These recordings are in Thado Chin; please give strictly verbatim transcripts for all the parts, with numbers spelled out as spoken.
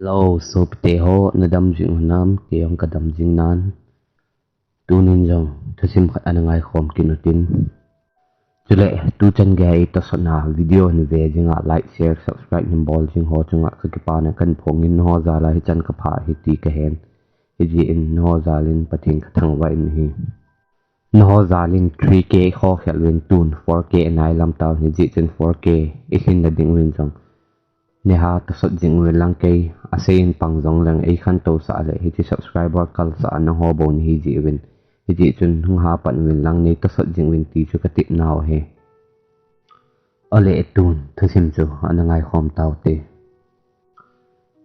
Hello, sopite ho, nadam jing u hinam? Kei jong kadam jing nan. Tunin jong thusim khat ana ngaikhom kit utin. Chule, tuchan geiya itosotna video hin ve jinga like, share, subscribe hin bol jing ho chunga kakipana kahin phongin, nangho jala hichan kaphah hi ti kahen. Hijeh in nangho jalin Pathen kathangvah in ahi. Nangho jalin three K khokhel uvin, tun four K anailam tauvin, hijeh chun four K ilhinna ding uvin jong neiha tosot jing uvin lang, kei asei in pang jongleng eikhantousah le hiche subscriber kalsah a nangho bou nahi jeh uvin, hijeh chun hung ha pan uvin lang, neitosot jing uvin ti chu katepnau ahi. Ole, tun thusim chu ana ngaikhom taute.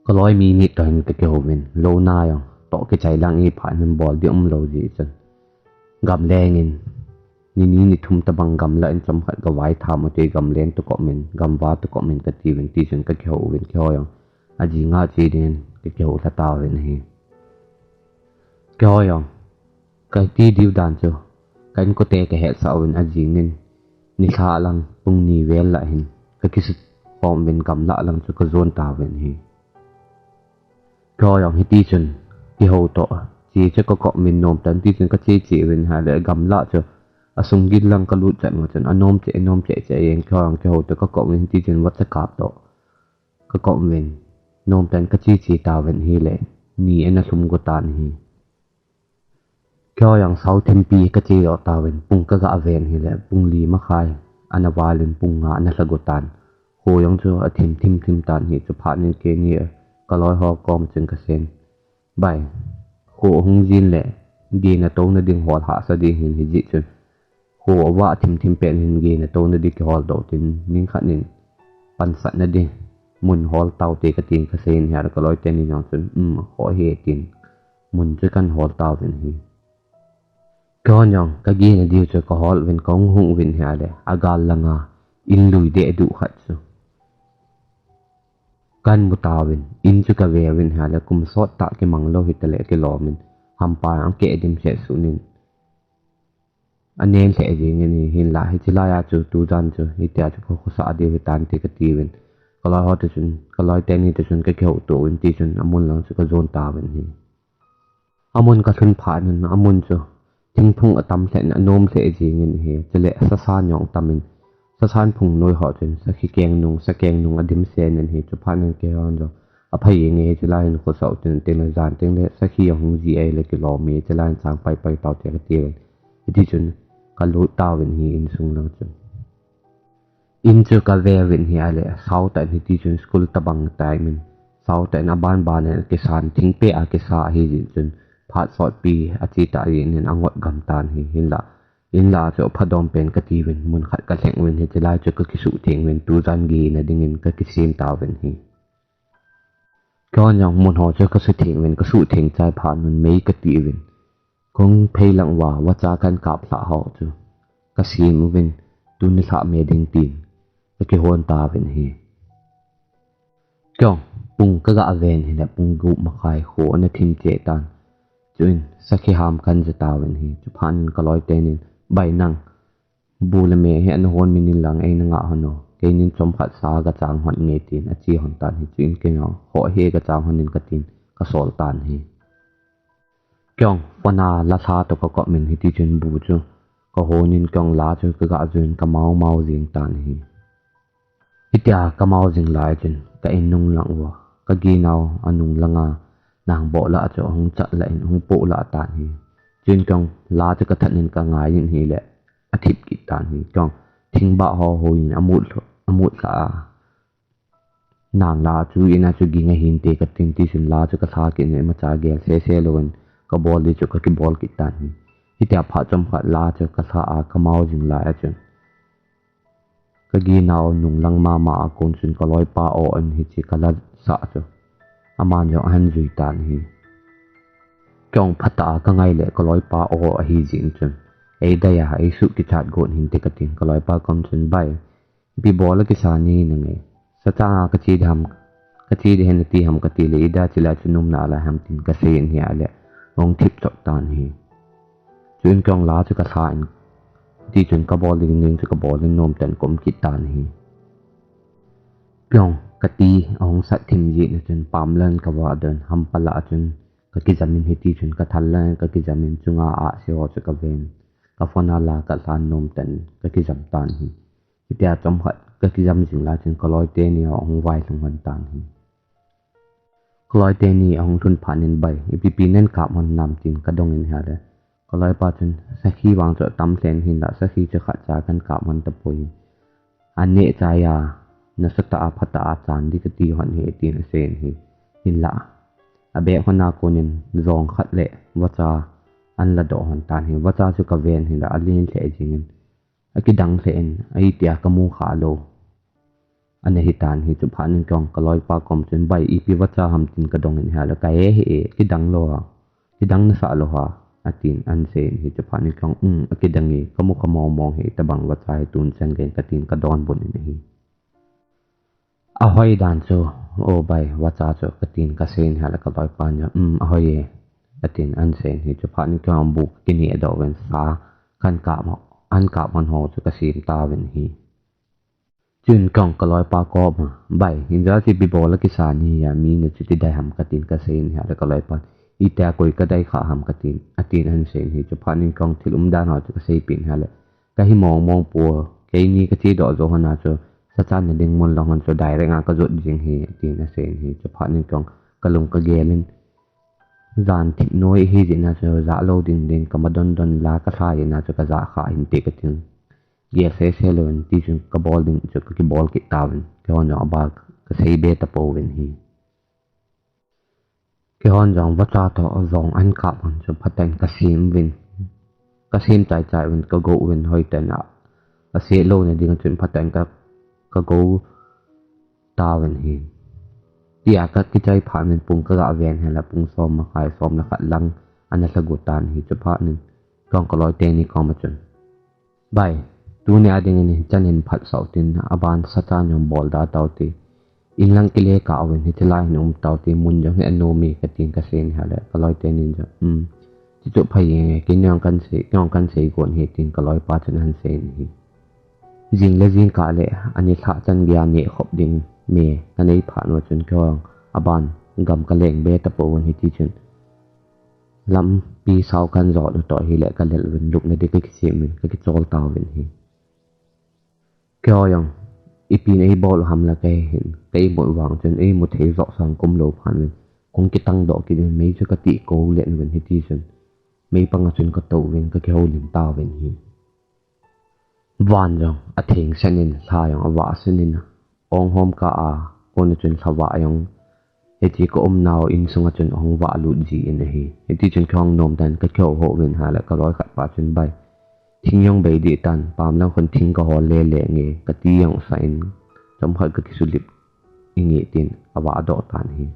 Kaloi mi ni toh hin kakihouvin, louna jong toh kichai lang iphat hin bol ding umlou jeh chun, gamlengin nini nithum tobang gamlah in chomkhat kavaitham ute, gamleng toh komin, gamva toh komin katiuvin, tichun kakihou uvin, keiho jong ajinga che dingin kakihou lha tauvin ahi. Keiho jong kati diu dan chu ka inkote kahetsah uvin, ajingin nilhah lang pung ni vel lah hin kakisukhom uvin, gamlah lang chu kajon tauvin ahi. Keiho jong hitichun kihou toh che chu kakopmin, nomtah in tichun kache che uvin ahile, gamlah chu asung gin lang kalut chan uva chun anom cheh, anom cheh cheh jeng, keiho jong kihou toh kakopmin, hitichun vachakap toh kakopmin, nomtah in kache che tauvin ahile, ni ana lhum go tan ahi. Keiho jong sao thimpi kache doh tauvin, pung kagah ven ahile pung li makhai ana valin pung nga ana lha go tan. Kho jong chu athim thim thim tan ahi. Chuphat in keini kaloi ho kom chun kasen, Bai, kho hung jin le gena touna ding hol hahsa ding ahin, hijeh chun kho avah thim thim pet in gena touna ding kihol doh tin, ningkhat in pansatna ding mun hol taute katin kasei in ahile, kaloi teni jong chun, Um, khoh e, tin mun chu kahin hol tauvin ahi. Keihon jong kagena diu chu kahol uvin, kahung hung uvin ahile, agal langa in lui dehduh khat chu kahin mu tauvin, in chu kave uvin ahile, kum sot tah kimang lou hitale kilom in, hampa jong akeh dimset sun in anen lheh jengin ahi. Hinla hiche laiya chu tujan chu hitia chu kakhosa diu hitante katiuvin, kaloi ho toh chun, kaloi teni toh chun kakihouto uvin, tichun amun lang chu kajon tauvin ahi. Amun kalhun phat in amun chu thingphung atam lheh in anom lheh jengin ahi. Chule sasan jong atamin, sasan phung noi ho chun sakhi kengnung, sakengnung adimset in ahi. Chuphat in keihon jong aphai jenge, hiche lai hin khosa u tin, tin jan tengle sakhi ahung ji ahile kilom e, hiche lai hin chang paipai taute katiuvin, hitichun kalut tauvin ahi insung lang chun. In chu kave uvin ahile, sao tah in hitichun school tobang time in, sao tah in aban ban in akisan, thingpeh a kisa ahijeh chun phat sotpi ache tah jeh in angot gam tan ahi. Hinla, inlah chu aphadom pen katiuvin, mun khat kalheng uvin, hiche lai chu kakisuhtheng uvin, tujan gena dingin kakisem tauvin ahi. Keihon jong mun ho chu kasutheng uvin, kasuhtheng chai phat un mei kati uvin, kong phei lang uva vacha kahin kap lhah ho chu kasem uvin, tuni lhah me ding tin kakihon tauvin ahi. Keijong pung kagah ven ahile pung gup makhai kho ana thim cheh tan. Chuin sakhi ham kahin ja tauvin ahi. Chuphat in kaloi tenin, Bai, nang bu le me hi ana hon min in lang, eina ngah hon o, keinin chomkhat sa gachang hon inge, tin ache hon tan ahi. Chuin keijong, Khoh e, gachang hon in, katin kasol tan ahi. Keijong phone a la lha toh kakop in, hitichun bu chu kahon in, keijong la chu kagah jun kamao mao jing tan ahi. Hitia kamao jing lai chun ka in nung lang uva kaginau anung langa nangboh lah chu ahung chat lah in ahung poh lah tan ahi. Chuin keijong la chu kathat in kangai in ahile athip kit tan ahi. Keijong thingbah ho hoi in amut lha, amut lha a, nang la chu in a chu ging ahinte katin, tichun la chu kalha kit in imacha gel sese louvin kabol di chu kakibol kit tan ahi. Hitia phat chomkhat la chu kalha a kamao jing lai a chun kaginau nung lang mama a kon chun kaloipa o in hiche kala sah chu aman jong ahin jui tan ahi. Keijong phatah a kangai le kaloipa o ahijeh in chun, eidei a eisuh kichat got hinte katin, kaloipa kom chun, Bai, ipi bol a kisa nahi nange? Sa changa kache ding ham, kache ding ahi nati ham katile, ida chilai chu numna lai ham, tin kasei in ahile ahung thip chop tan ahi. Chuin keijong la chu kalha in, tichun kabol ding ding chu kabol in nomtah in kaum kit tan ahi. Keijong Kati ahung sat thim jeh in chun pamlang kavah doh in, hampa lah a chun kakijam in, hiti chun kathal lang kakijam in, chunga ahsi ho chu kaven. Ka phone a la kalhan nom tan kakijam tan ahi. Hitia chomkhat kakijam jing lai chun kaloi teni ho ahung vailhung lhon tan ahi. Kaloi teni ahung lhun phat in, "Bai, ipi ipi nan kap lhon nam?" tin kadong in ahile, kaloipa chun, "Sakhi vang chu atam lheh in, hinlah sakhi chu khatcha kan kap lhon tapoi. Aneh chai a, nasatah a, phatah a chan ding kati lhon ahi," tin asei in ahi. Hinlah abeh lhon a kon in jong khat le vacha ana ladoh lhon tan ahi. Vacha chu kaven hinlah alen lheh jing in, akidang lheh in, ahi tia kamu kha lou ana hi tan ahi. Chuphat in keiho kaloipa kom chun, "Bai, ipi vacha ham?" tin kadong in ahile, "Kahe hih e, kidang lou a, kidang nasah lou a," atin asei in ahi. Chuphat in keiho, "Um, akidang e, kamu kha mong mong e, itobang vacha hi tun chan gei in," katin kadonbut in ahi. "Ahoi dan chu, o bai, vacha chu," katin kasei in ahile kaloipan jong, "Um, ahoi e," atin asei in ahi. Chuphat in keiho bu kakineh doh uvin sa kan kap, an kap lhon ho chu kasem tauvin ahi. Chun keiho kaloipa kom a, "Bai, hinlah chu ipi bol a kisa nahi a, mi nachuti dai ham?" katin kasei in ahile kaloipan, "Itia koi kadai kha ham?" katin, atin asei in ahi. Chuphat in keiho thil umdan ho chu kaseipeh in ahile, "Kahi mong mong poi, keini kachedoh jou lhon a chu, sachan nading mun lang lhon chu direct a kajot jing ahi," tin asei in ahi. Chuphat in keiho kalung kagel in, jan thip noi ahi jeh in a chu jah lou ding ding kamadon don la kalha jeh in a chu kajah kha hinte katin, gel sese louvin, tichun kabol ding chu kakibol kit tauvin, keihon jong abah kasei be tapouvin ahi. Keihon jong vacha toh jong an kap lhon chu phatah in kasem uvin, kasem chai chai uvin, kagou uvin, hoitah in a, aset louna ding chun phatah in ka, kagou tauvin ahi. Tia kakichai phat in pung kagah ven ahile pung som makai, som le khat lang ana lha got tan ahi. Chuphat in keiho kaloi teni kom a chun, "Bai, tuni a ding in hichan hin phatsah un, aban sachan jong bol da taute. In lang kile kah uvin, hiche lai hin um taute, mun jong hi anom e," katin kasei in ahile kaloi teni jong, "Um, chuchu phai jenge, kei jong kahin sei, kei jong kahin sei got ahi," tin kaloipa chun ahin sei in ahi. Jing le jingkah le ani lhah chan geiya neh khop ding me kanei phat uva chun keiho aban gam kaleng be tapouvin, hitichun lampi sao kahin jot u toh ahile kalel uvin, lupna ding kakisem uvin, kakichol tauvin ahi. Keiho jong ipi in eibol u ham la kahe hih in, ka imut vang chun eimu thei joh sang kumlou phat uvin, kahung kitang doh kit in, mei chu katih kou let uvin, hitichun mei panga chun katou uvin, kakihoulim tauvin ahi. Van jong atheng sen in, lha jong avah sen in, ong hom kah a kon a chun lhavah jong hiche ka umnau insunga chun ahung vah lut ji in ahi. Hitichun keiho nom tan kakihou hou uvin ahile kaloi khat pa chun, "Bai, thing jong bei dih tan, pam lang khun thing kahol le le nge, kati jong sa in, chomkhat kakisulip inge," tin avah doh tan ahi.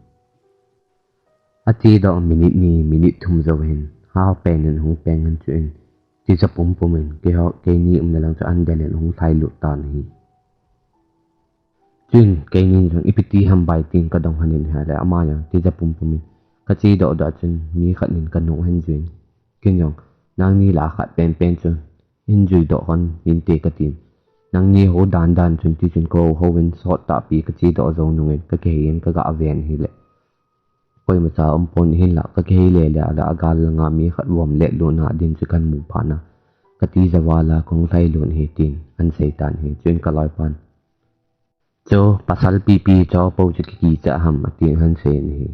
Ache doh minute ni, minute thum jou hin, hao pen in ahung peng in chuin, tija pumpum in, keiho, keini umna lang chu ahin del in ahung lhai lut tan ahi. Chuin keinin jong, "Ipi ti ham bai?" tin kadong lhon in ahile, ama jong tija pumpum in, "Kache doh doh chun mi khat in kanung ahin jui in, ken jong nangni lah a khat penpen chu hin jui doh lhon hinte," katin, "Nangni hou dan dan chun," tichun kahou hou in, sot tahpi kache doh jou nungin kakihei in kagah ven ahile, koimacha umpon, hinlah kakihei le le ahile agal langa mi khat vom le lutna ding chu kahin mu phat in, katija val a kahung lhai lut ahi tin ahin sei tan ahi. Chuin kaloipan, "Chu pasal pipi chu po chu kikicha ham?" atin ahin sei in ahi.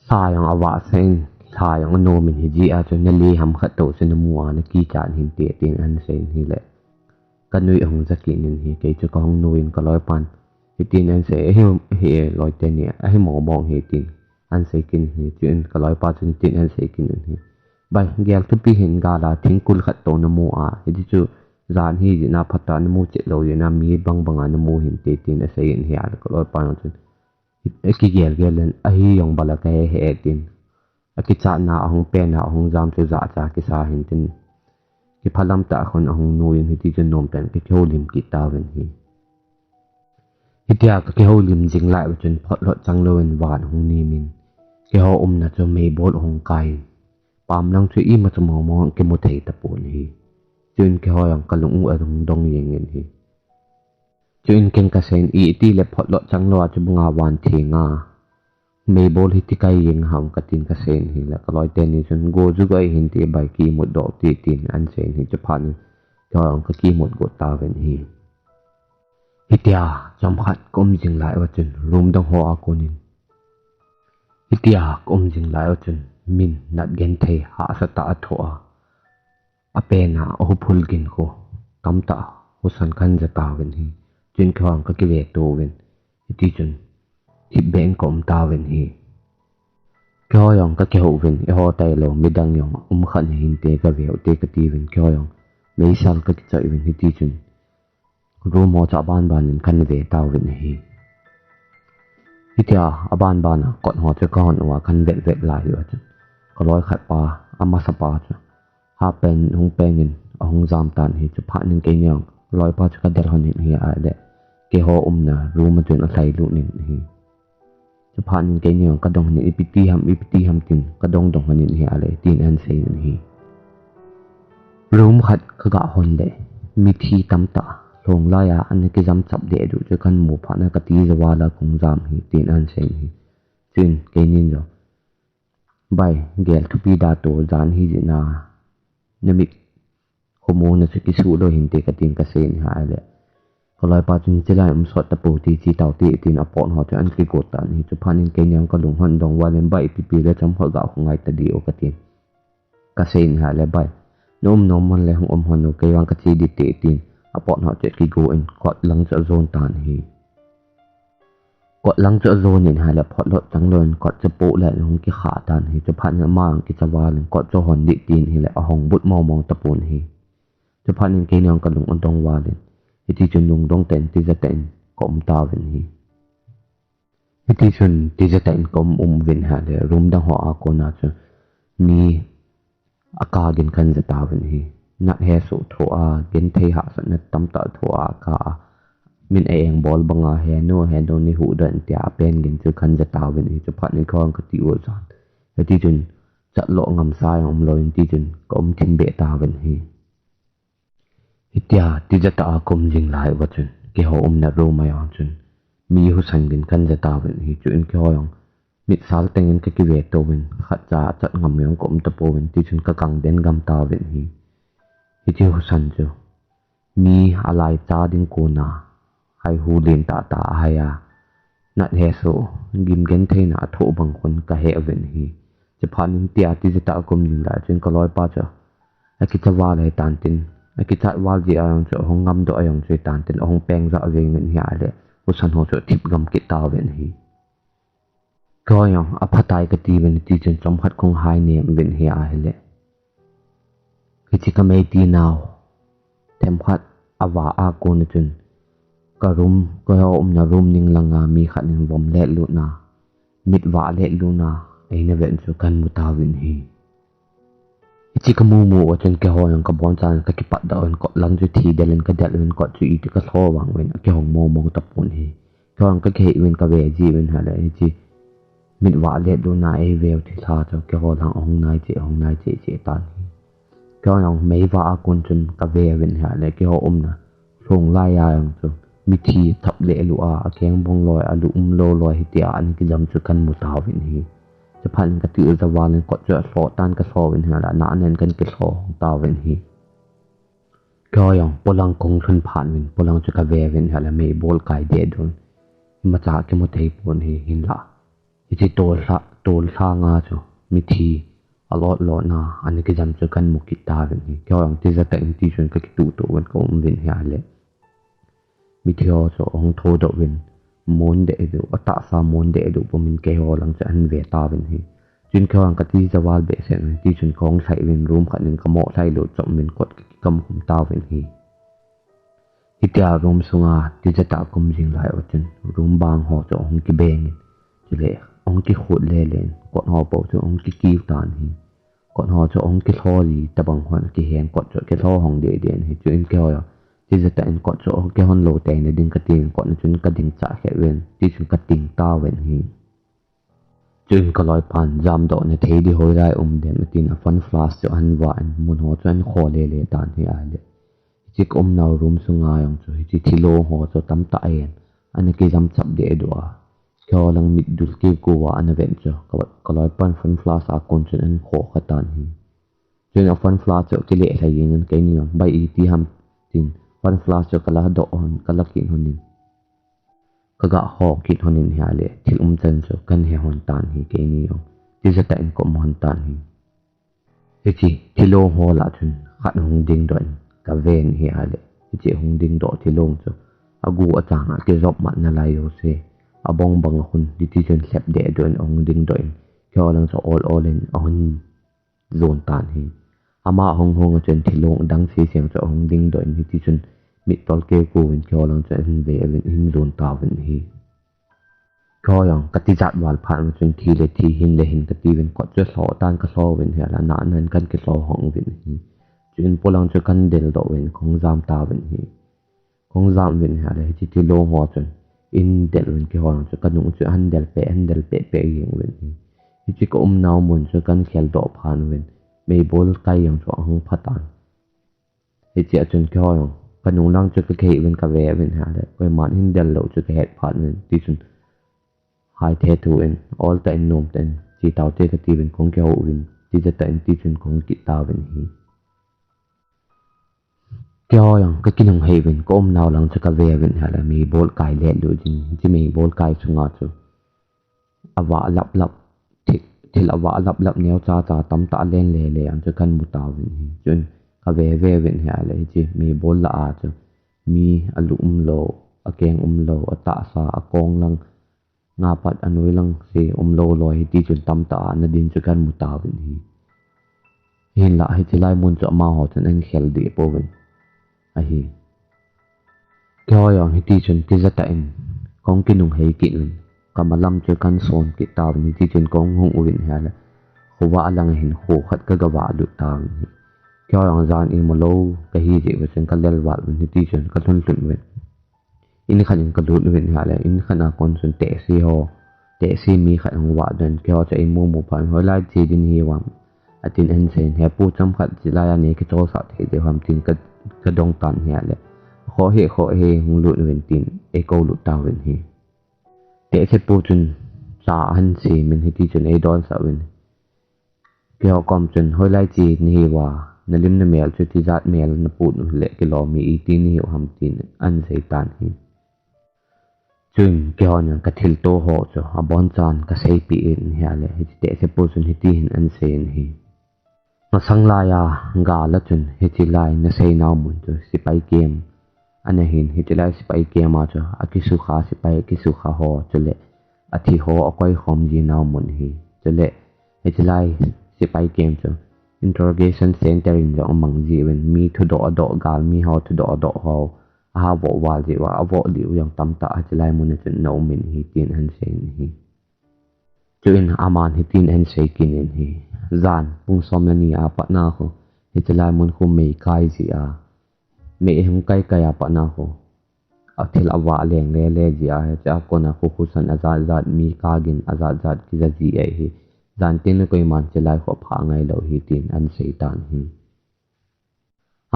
"Lha jong avah sen in, lha jong anom in, hijeh a chu nale ham khat tou chu namu a nakichat hinte," tin ahin sei in ahile, kanui ahung ja kit in ahi. Kei chu kahung nui in kaloipan hitin ahin sei, "Ahi, ahi e loi teni, ahi mong mong ahi," tin ahin sei kit in ahi. Chuin kaloipa chun hitin ahin sei kit in ahi, "Bai, gel thupi hih in, gal a thingkul khat tou namu a, hiti chu jan hi jeh in a phatah a namu chet lou jeh in a mi bang bang a namu hinte," tin asei in ahile kaloipa jong chun akigel gel in, "Ahi jong bal a kahe hih e," tin akichatna ahung pen a ahung jam chu jahcha kisa hin tin, kiphalam tah khun ahung nui in, hitichun nom tah in kakihoulim kit tauvin ahi. Hitia kakihoulim jing lai uva chun photlot chang louvin van ahung nim in, keiho umna chu meibol ahung kai in, pam lang chu ima chu mong mong kimu thei tapon ahi. Chuin keiho jong kalung u ahung dong jeng in ahi. Chuin ken kaseiyin, iti le photlot chang lou a chu banga van theng a meibol hiti kai jeng ham katin kaseiyin ahile, kaloi teni chun go ju go hinte bai, kimut doh te tin ahin seiyin ahi. Chuphat in keiho jong kakimut got tauvin ahi. Hitia chomkhat kaum jing lai uva chun room dang ho a konin, hitia kaum jing lai uva chun min nat genthei hahsa tah a thoh a, apen a ahuphul gin khu tamtah husan kahin ja tauvin ahi. Chuin keiho jong kakive to uvin, hiti chun thipbeh in kaum tauvin ahi. Keiho jong kakihou uvin, eiho tailou midang jong um khat hinte, kave ute kati uvin, keiho jong meisel kakichoi uvin, hiti chun room ho chu abanban in kahin ve tauvin ahi. Hitia abanban a kot ho chu kahon uva kahin vet vet lai uva chun, kaloi khat pa, amasa pa chu half pant hung peng in ahung jam tan ahi. Chuphat in keini jong kaloipa chu kadel lhon in ahile, keiho umna room a chun alhai lut in ahi. Chuphat in keini jong kadong lhon in, ipi ti ham, ipi ti ham tin kadong dong lhon in ahile, tin ahin seiyin ahi. Room khat kaga hon le, mithi tamtah lhong lai a ana kijam chap deh duh chu kahin mu phat na, katija val a kahung jam ahi, tin ahin seiyin ahi. Chuin keinin jong, bai, gel thupi da to, jan ahi jeh in, namit khomuna chu kisuh lou hinte katin kaseiyin ahile, kaloipa chun, chulai um sot tapou te, che taute tin apot ho chu ahin kigot tan ahi. Chuphat in keini jong kalung hon dong val in, bai, ipi pi le chomkhat ga hung ngai ta di o katin kaseiyin ahile, bai, na um nom man le hung um lhon o, kei vang kache dite tin apot ho chu akigo in kot lang chu ajon tan ahi. Kot lang chu ajon in ahile, photlot chang lou in kot chu poh le ahung kikha tan ahi. Chuphat in ama jong kicha val in kot chu hon dih tin ahile, ahong but mong mong tapon ahi. Chuphat in keini jong kalung adong val in, hiti chun lungdong tah in tija tah in kaum tauvin ahi. Hiti chun tija tah in kaum um uvin ahile, room dang ho a kona chu mi akah gin kahin ja tauvin ahi. Nat hesoh thoh a, genthei hahsatna tamtah thoh a akah a, min a engbol banga, he nu, he nu, nei huhdoh in tia apen gin chu kahin ja tauvin ahi. Chuphat in keiho jong kati u jan, hiti chun chat lou ngamsa jong umlou in, hiti chun kaum thim beh tauvin ahi. Hitia tija tah a kaum jing lai uva chun keiho umna room a jong chun mi husan gin kahin ja tauvin ahi. Chuin keiho jong mitsal teng in kakive to uvin, khatcha chat ngam jong kaum tapouvin, hiti chun kakang den gam tauvin ahi. Hiti husan chu mi alaicha ding kona hai hu lentah tah ahai a, nat hesoh, gim gentheina athoh bang khun kahe uvin ahi. Chuphat in hitia tija tah a kaum jing lai chun kaloipa chu akicha val ahi tan tin, akichat val jeh a jong chu ahung ngamdoh a jong chu ahi tan tin, ahung peng jah jeng in ahile, husan ho chu athip gam kit tauvin ahi. Keiho jong aphatai kati uvin, hiti chun chomkhat kahung hai nem uvin ahi ahile, hiche kameiti nau themkhat avah a kona chun ka room, keiho umna room ning langa mi khat in vom let lutna, mit vah let lutna eina vet chu kahin mu tauvin ahi. Hiche kamu mu uva chun keiho jong kabonchauvin kakipatdoh uvin, kot lang chu thidel in kadel uvin, kot chu iti kalho vang uvin, akihong mong mong tapon ahi. Keiho jong kakihei uvin kave ji uvin ahile, hiche mit vah let lutna eiveu thilha chu keiho lang ahung nai cheh, ahung nai cheh cheh tan ahi. Keiho jong meivah a kon chun kave uvin ahile, keiho umna lhong lai a jong chu mithi thap leh lou a, akeng bong loi, alu um lou loi, hitia ana kijam chu kahin mu tauvin ahi. Chuphat in katija val in kot chu alho tan, kalho uvin ahile, ana nen kahin kilho hong tauvin ahi. Keiho jong polang kahung lhun phat uvin, polang chu kave uvin ahile, meibol kai deh dun, imacha kimu thei pon ahi, hinlah hiche tol lha, tol lhanga chu mithi alot lotna ana kijam chu kahin mu kit tauvin ahi. Keiho jong tija tah in hiti chun kakituh tuh uvin kaum uvin ahile, mithi ho chu ahung thodoh uvin, mon deh deh, atahsa mon deh deh pumin keiho lang chu ahin ve tauvin ahi. Chuin keiho jong katija val behseh uvin, hiti chun kahung lhai uvin, room khat in kamoh lhai lut chom uvin kot kakikam khum tauvin ahi. Hitia room sunga tija tah kaum jing lai uva chun room bang ho chu ahung kibeng in, chule ahung kikhut le le in, kot ho bou chu ahung kikiu tan ahi. Kot ho chu ahung kilho ji tabang hon akihen, kot chu akilho hong deh deh in ahi. Chuin keiho jong tija tah in kot chu akihon lou teina ding katin, kot na chun kading chah khe uvin, hiti chun kating tauvin ahi. Chuin kaloipan jamdoh na thei di hoilai um dem atin, aphone flash chu ahin vah in, mun ho chu ahin kho le le tan ahi ahile, Hiche ka umnau room sunga jong chu hiche thilong ho chu tamtah ahin, ana kijam chap deh deh a. Keiho lang mitdul keu keu a ana ven chu ka, ka loipan front flash a kon chun ahin kho kha tan ahi. Chun a front flash chu kile lhai jeng in keini jong bai iti ham tin front flash chu ka la doh hon, ka la kit hon in. Ka ga ho kit hon in ahile, thil umchan chu kahin he hon tan ahi keini jong. Tijat tah in ka um hon tan ahi. Hiche thilong ho lah chun khat hung dingdoh in ka ven ahile, hiche hung dingdoh thilong chu agu achang a kijop mat nalai jouse abong bang a khun, hiti chun lhep deh deh in ahung dingdoh in, keiho lang chu ol ol in ahung jon tan ahi. Ama hung hung a chun thilong dang seseh chu ahung dingdoh in, hiti chun mit tol keu keu in keiho lang chu ahin ve uvin, ahin jon tauvin ahi. Keiho jong ka tijat val phat un chun thi le thi, hin le hin kati uvin, kot chu lho tan ka lho uvin ahile, ana nan kahin kilho hong uvin ahi. Chuin polang chu kahin del doh uvin, kahung jam tauvin ahi. Kahung jam uvin ahile, hiche thilong ho chun ahin del uvin, keiho jong chu ka nung chu ahin del peh, ahin del peh peh jeng uvin ahi. Hiche ka umnau mun chu kahin khel doh phat uvin, meibol kai jong chu ahung pha tan. Hiche a chun keiho jong ka nung lang chu ka kihei uvin ka ve uvin ahile, koiman ahin del lou chu ka het phat uvin, hiti chun hai the thu in, ol tah in, nom tah in, che tau te kati uvin, kahung kihou uvin, tijat tah in, hiti chun kahung kit tauvin ahi. Keiho jong ka kinung hei uvin, ka umnau lang chu ka ve uvin ahile, meibol kai le lut jin, hiche meibol kai sunga chu avah lap lap, thi-, thil avah lap lap neo cha cha tamtah alen le le jong chu kahin mu tauvin ahi. Chun ka ve ve uvin ahile, hiche meibol lah a chu mi alu umlou, akeng umlou, atahsa, akong lang, nga pat anoi lang se umlou loi, hiti chun tamtah a ana ding chu kahin mu tauvin ahi. Hinlah hiche lai mun chu amaho chun ahin khel deh pouvin ahi. Keiho jong hiti chun tijat tah in kahung kinung hei kit uvin, ka malam chu kahin son kit tauvin, hiti chun kahung hung uvin ahile, khovah lang a hin kho khat ka ga vah lut tauvin ahi. Keiho jong jan imu lou kahi jeh uvin chun ka lel val uvin, hiti chun ka lhun lhun uvin. In khat in ka lut uvin ahile, in khat a kon chun tehse ho, tehse mi khat ahung vah doh in, keiho chu eimu mu phat in, hoilai che ding nahiu ham, atin ahin seiyin, he pu, chomkhat chelai a nei kicholsah thei diu ham, tin ka, ka dong tan ahile, khoh hih, khoh hih, hung lut uvin tin eikou lut tauvin ahi. Tehse pu chun cha ahin semin, hiti chun eidonsah uvin, keiho kom chun, hoilai che nahiu a, nalim namel chu tijat mel naput u le kilom e, iti nahiu ham, tin ahin sei tan ahi. Chuin keiho jong ka thilto ho chu abonchan ka seipeh in ahile, hiche tehse pu chun hiti hin ahin seiyin ahi. Masang lai a gal a chun hiche lai naseinau mun chu sepai camp ana hin, hiche lai sepai camp a chu akisukha sepai akisukha ho chule athi ho akoikhom jinau mun ahi. Chule hiche lai sepai camp chu interrogation center in jong amang jiuvin, mi thudoh adoh, galmi ho thudoh adoh ho aha voh val jeh uva, avoh diu jong tamtah hiche lai mun a chun ana um in ahi, tin ahin seiyin ahi. Chuin aman hitin ahin sei kit in ahi. Jan pung som le ni a pat na khu hiche lai mun khu mei kai jeh a, mei ahung kai kai a pat na khu athil avah leng le le jeh a, hiche a kona khu khusan ajat jat, mi kagin ajat jat kija ji ahi. Jan tengle koiman hiche lai khu aphah ngai lou ahi, tin ahin sei tan ahi.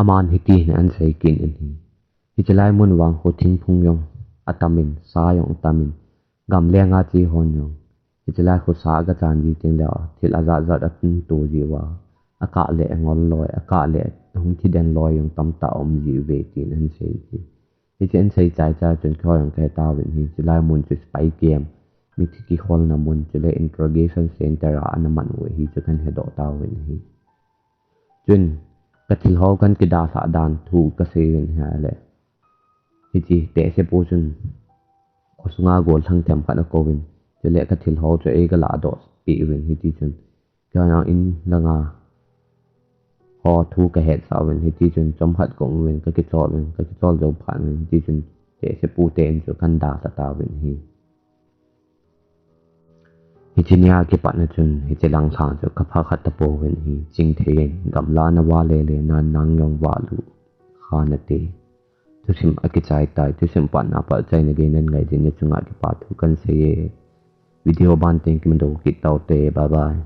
Aman hiti hin ahin sei kit in ahi. Hiche lai mun vang khu thingphung jong atamin, sa jong atamin, gamleng a che hon jong hiche lai khu sa aga chan ji tengle thil ajat jat atunto ji uva, akah le angol loi, akah le ahung thiden loi jong tamtah aum ji uve, tin ahin sei ahi. Hiche ahin sei chai chai chun keiho jong kahe tauvin ahi, hiche lai mun chu sepai camp, mithi kikholna mun, chule interrogation center a ana man u ahi chu kahin hedoh tauvin ahi. Chun ka thil ho kahin kidalhah dan thu kasei uvin ahile, hiche tehse pu chun khosunga gollhang themkhat akouvin, chule ka thil ho chu eiga lahdoh peh uvin, hiti chun keiho jong in langa ho thu kahetsah uvin, hiti chun chomkhat ka um uvin, ka kichol uvin, ka kichol jou phat uvin, hiti chun tehse pu te in chu kahin dalha tauvin ahi. Hiche nia kipatna chun hiche lang lhang chu kapha khat tapouvin ahi, chingthei in, gamla na vah le le, nan nang jong vah lut kha nate. Thusim akichai tai, thusim patna pat achaina gei nan ngai jeh in nachunga kipa thu kahin sei e. Video ban teng kimuto kit taute, bye bye.